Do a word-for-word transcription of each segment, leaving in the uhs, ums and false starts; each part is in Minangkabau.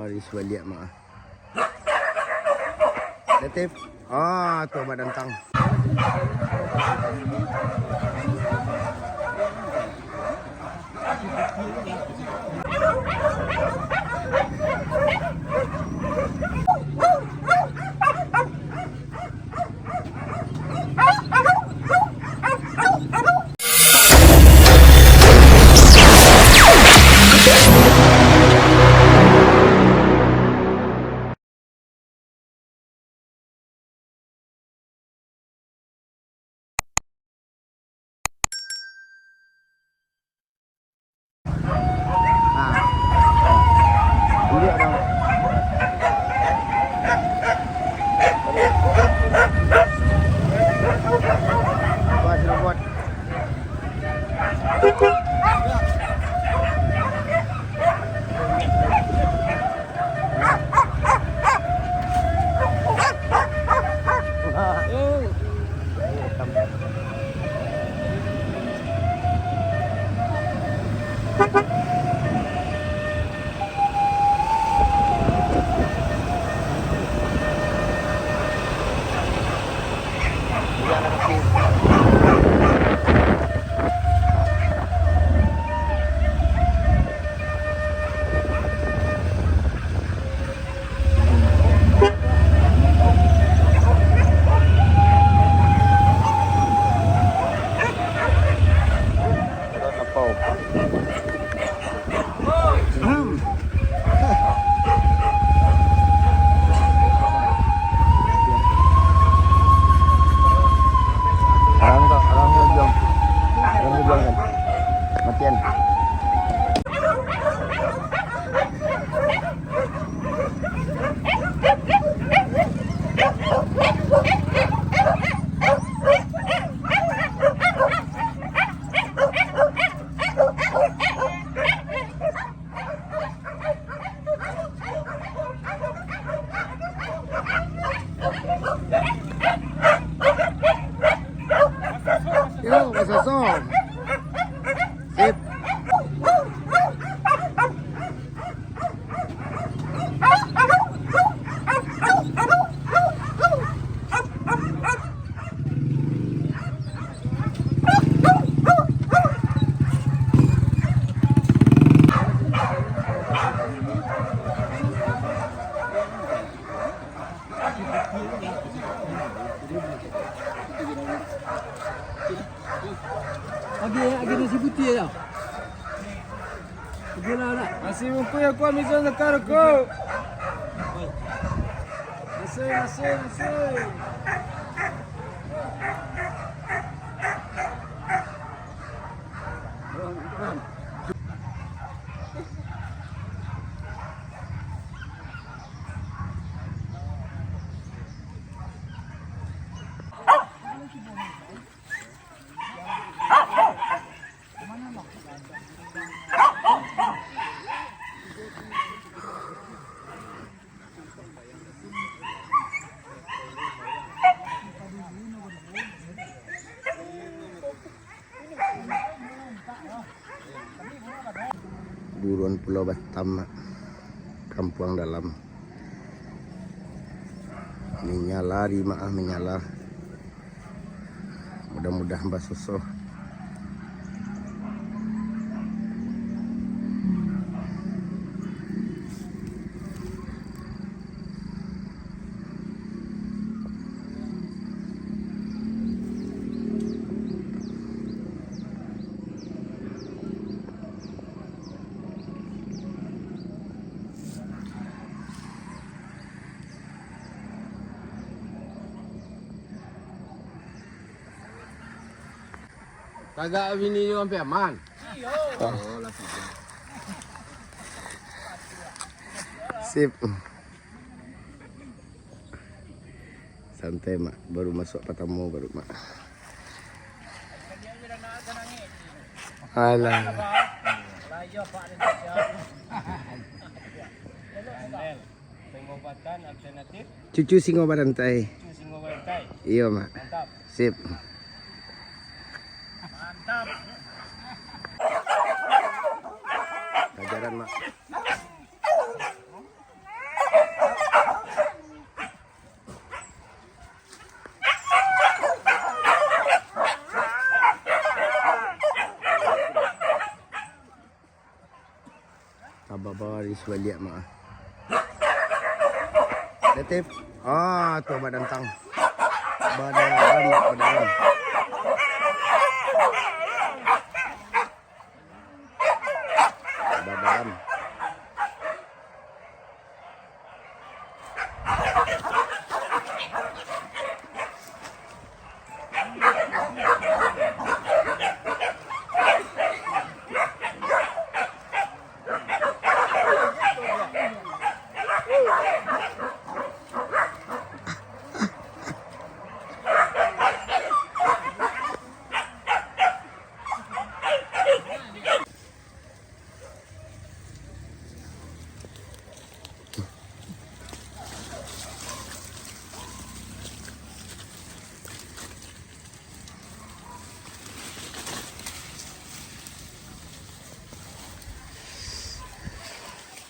Baris baliak, Mak. Detektif. Ah, tu Abah datang. Arang tu, arang tu, Jong. Arang tu, Jong, kan? Matian. Yo, basosok. Sip. Agi, agi nasi putih dah. Agi lah, dah. Nasi bungkus yang kuat, misal zakar ko. Nasi, nasi, nasi. Buruan Pulau Batam, Mak. Kampuang Dalam. Minyala di maah minyala. Mudah-mudahan basoso. Tagak bini jo ampia aman. Sip. Santai, Mak. Baru masuk patamo baru, Mak. Alah. Pengobatan alternatif. Cucu singo barantai. Cucu singo barantai. Iyo, Mak. Mantap. Sip. Mantap. Ajaran, Mak. Baliak, Mak. Detektif. Ah, tu badantang. Badaram, badaram. Badaram.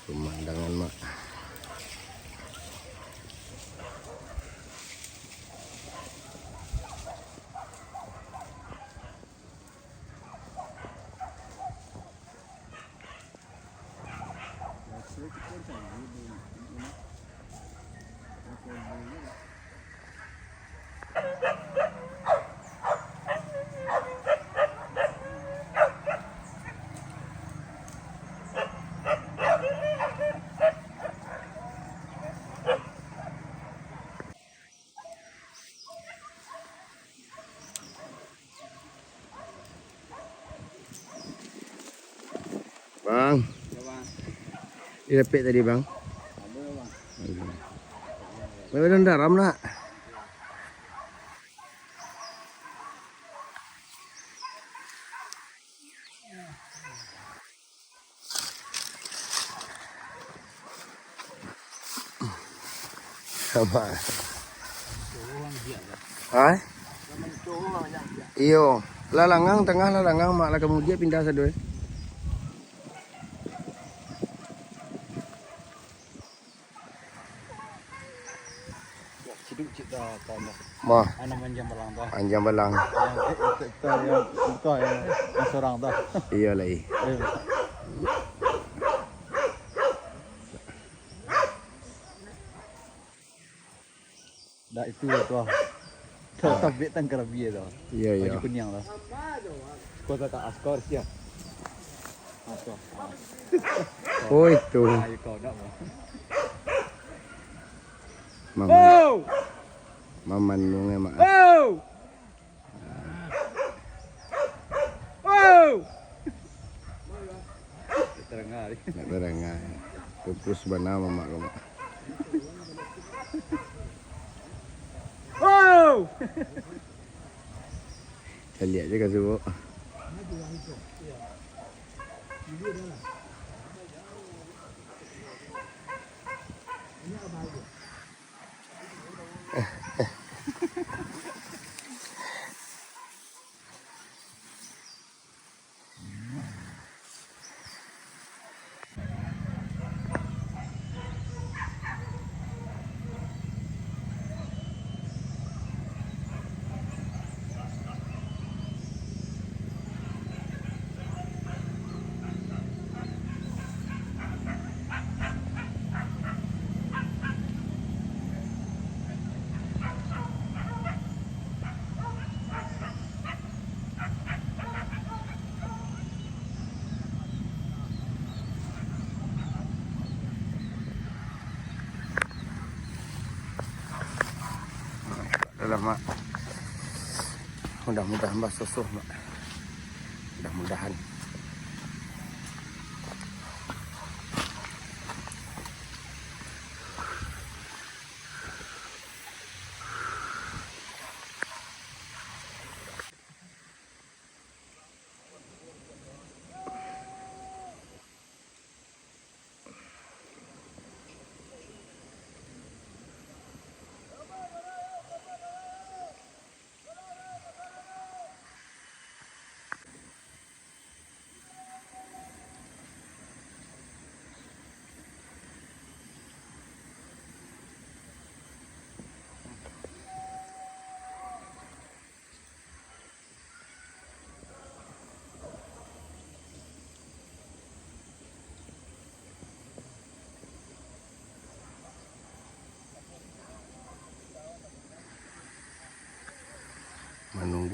Pemandangan, Mak. Bang. Yo, Bang. Di dapek tadi, Bang. Ado, Bang. Ado. Badan daram nak. Sabar. Ha? Iyo. Lah langang tangah, lah langang, Mak, lah kamudiak pindah sado, eh. Ciduk cik dah, kawan dah. Mah. Anak manjang balang dah. Manjang balang. Yang, eh, eh, tak, tak, yang, bukan yang, yang sorang dah. Iyo lai. Eh. Dah itu lah tu lah. Tabik tangkarabia tu. Iyo, iyo. Baju kuniang tu. Kau tak askar sia. Askar. Oh, itu. Ayo kau dah. Maman. Oh! Maman nungai, Mak. Oh! Oh! Terengah. Nak terengah. Pupus bana mamak ko, Mak. Oh! Caliak je ka suruh. Dah lah, Mak. Mudah-mudahan basosoh, Mak. Mudah-mudahan.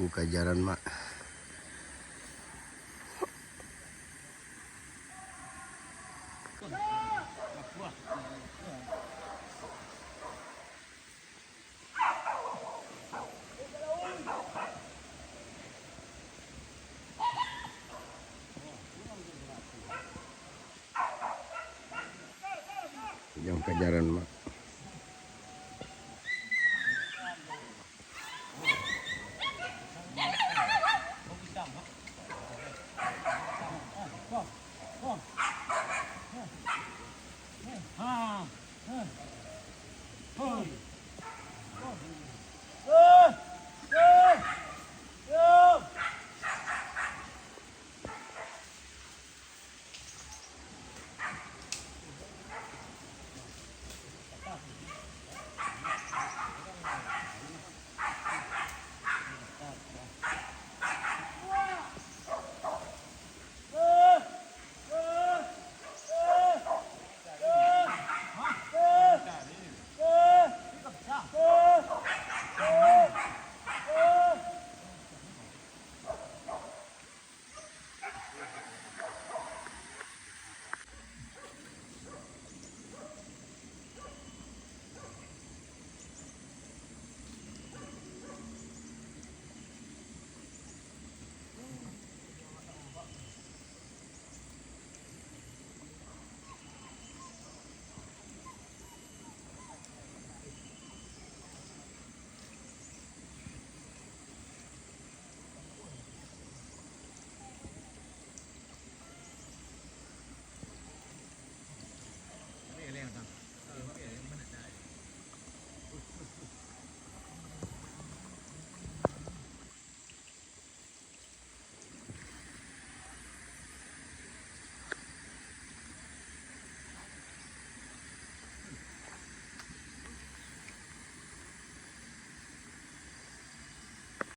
Kajaran, Mak. Jang kajaran, Mak.